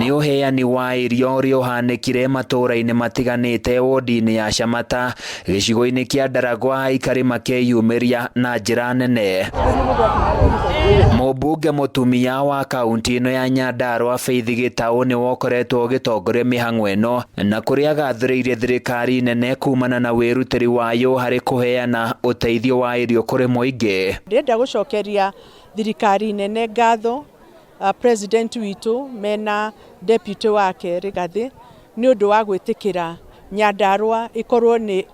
Nĩ ũheani wa irio ũrĩa ũhanĩkire matũũra-inĩ matiganĩte wodi-inĩ ya Shamata gĩcigo-inĩ kĩa Ndaragwa, aikari makeyumĩria na njĩra nene. Mũmbunge mũtumia wa kaunti ĩno ya Nyandarua, Faith Gĩtaũ, nĩwe ũkoretwo ũgĩtongoria mĩhang'o ĩno na kũrĩa agathĩrĩirie thirikari nene kumana na wĩrutĩri wayo harĩ kũheana ũteithio wa irio kũrĩ mũingĩ. Ndĩrenda gũcokeria thirikari nene ngatho, president witũ mena deputy wake Rigathi, nĩ ũndũ wa gwĩtĩkĩra Nyandarua ĩkorwo nĩ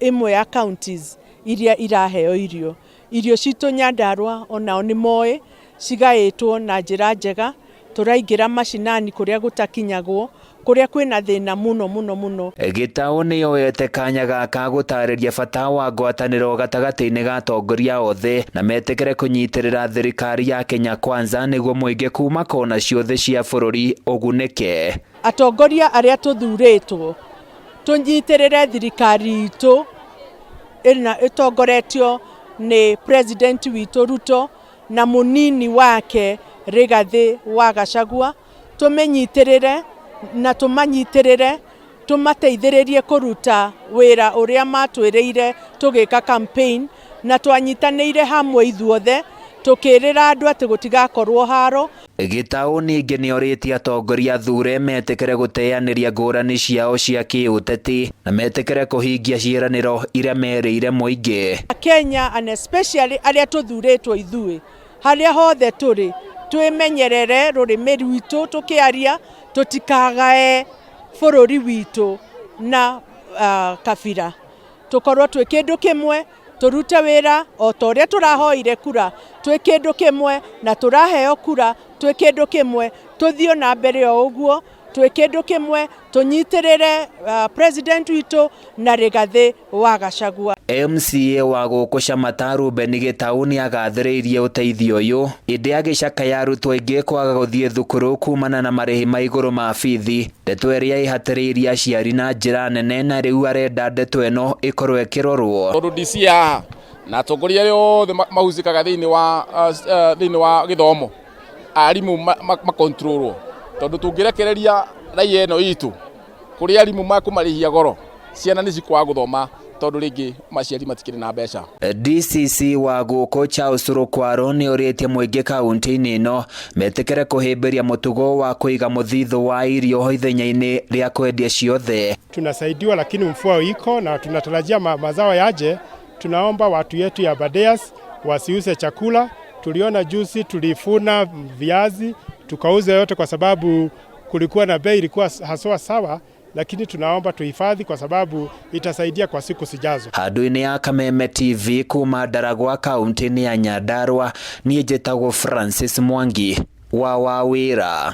ĩmwe ya counties iria iraheo irio. Irio citũ Nyandarua onao nĩ moĩ cigaĩtwo na njĩra njega, tũraingĩra macinani kũrĩa gũtakinyagwo, kũrĩa kwĩna thĩna mũno mũno mũno. Gĩtaũ nĩyoete kanya gaka gũtarĩria bata wa ngwatanĩro gatagatĩ-inĩ ga atongoria othe na metĩkĩre kũnyitĩrĩra thirikari ya Kenya Kwanza nĩguo mũingĩ kuma kona ciothe cia bũrũri ũgunĩke. Atongoria arĩa tũthurĩtwo tũnyitĩrĩre thirikari itũ ĩna ĩtongoretio nĩ president witũ Ruto na mũnini wake Rigathĩ wa Gachagua, tũmĩnyitĩrĩre na tũmanyitĩrĩre, tũmateithĩrĩrie kũruta wĩra ũrĩa matwĩrĩire tũgĩka campaign, na twanyitanĩire hamwe ithuothe tũkĩrĩra andũ atĩ gũtigakorwo haro. Gĩtaũ ningĩ nĩorĩtie atongoria athure metĩkĩre gũteanĩria ngũrani ciao cia kĩũteti na metĩkĩre kũhingia ciĩranĩro iria merĩire mũingĩ. Kenya and especially arĩa tũthurĩtwo ithuĩ harĩa hothe tũrĩ, twĩmenyerere rũrĩmĩ rwitũ tũkĩaria, tũtikagae bũrũri witũ na kabira, tũkorwo twĩ kĩndũ kĩmwe, tũrute wĩra o ta ũrĩa tũrahoire kura twĩ kĩndũ kĩmwe na tũraheo kura twĩ kĩndũ kĩmwe, tũthiĩ na mbere o ũguo twĩ kĩndũ kĩmwe, tũnyitĩrĩre president witũ na Rigathĩ wa Gachagua. MCA wa gũkũ Shamata, Ruben Gĩtaũ, nĩagathĩrĩirie ũteithio ũyũ, ĩndĩ agĩcakaya arutwo aingĩ kwaga gũthiĩ thukuru kumana na marĩhi ma igũrũ ma bithi, ndeto ĩrĩa ĩhatĩrĩirie aciari na njĩra nene, na rĩu arenda ndeto ĩno ĩkorwo ĩkĩrorwo. Tondũ DC haha na atongoria arĩa othe mahusikaga thĩinĩ wa gĩthomo, arimũ makontrolwo, tondũ tũngĩrekereria raia ĩno itũ kũrĩ arimũ makũmarĩhia goro, ciana nĩ cikwaga gũthoma tondũ rĩngĩ maciari matikĩrĩ na mbeca. DCC wa gũkũ, Charles Rũkwaro, nĩ ũrĩtie mũingĩ kaunti-inĩ ĩno metĩkĩre kũhĩmbĩria mũtugo wa kũiga mũthithũ wa irio ithenya-inĩ rĩa kwendia ciothe. Tunasaidiwa, lakini mvua iko na tunatarajia mazao yaje. Tunaomba watu yetu ya Aberdares wasiuze chakula. Tuliona juzi tulivuna viazi tukauza yote kwa sababu kulikuwa na bei ilikuwa haswa sawa, lakini tunaomba tuhifadhi kwa sababu itasaidia kwa siku zijazo. Handũ-inĩ ya Kameme TV kuma Ndaragwa, kaunti-inĩ ya Nyandarua, niĩ njĩtagwo Francis Mwangi wa Wawĩra.